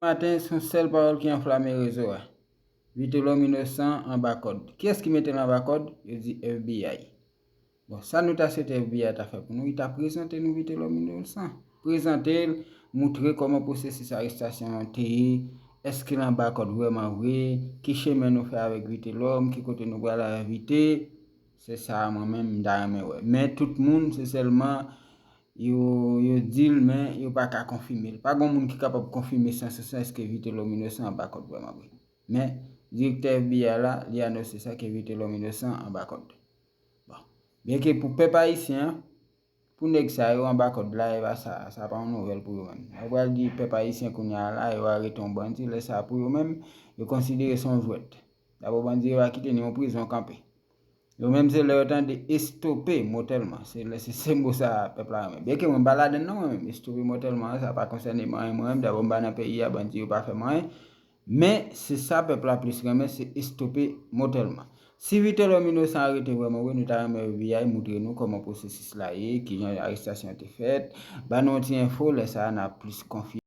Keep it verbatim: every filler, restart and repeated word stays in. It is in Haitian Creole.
Maten, se yon sèl pawòl ki anflame rezo a. Vitelhomme inosan anba kòd. Kiyès ki mete l anba kòd? Yo di F B I. Bon, sa nou ta swete F B I ta fè pou nou, li ta prezante nou Vitelhomme inosan. Prezante l, moutre kòman pwosesis arestasyon an te ye, èske l anba kòd vrèman vre, ki chemen nou fè avèk Vitelhomme, ki kote nou pral avè Vite. Se sa mwen menm m ta renmen wè. Men tout moun, se sèlman yo, yo di l, men yo pa ka konfime l. Pa gen moun ki kapab konfime san sou san èske Vitelhomme inosan anba kòd vrèman vre. Men, direktè F B I la, li anonse sa ke Vitelhomme inosan anba kòd. Bon. Byenke pou pèp ayisyen an, pou nèg sa yo anba kòd la, e pa sa, sa pa yon nouvèl pou yo menm. Yo pral di pèp ayisyen kounye a la, yo arete yon bandi, lè sa pou yo menm, yo konsidere se yon jwèt. Dabò bandi yo pa kite ni yon prizon kanpe. Yo menm se lè yo tande estope mòtèlman. Se lè se se mo sa pèp la renmen. Byenke mwen m pa ladann non mwen menm. Estope mòtèlman an, sa pa konsène mwen, mwen menm. Dabò m pa nan peyi a, bandi yo pa fè m anyen. Men se sa pèp la plis renmen, se estope mòtèlman. Si Vitelhomme inosan arete vrèman vre, nou ta renmen F B I moutre nou kòman pwosesis la ye, kijan arestasyon an te fèt. Ba nou yon ti enfo, lè sa a n a plis konfime.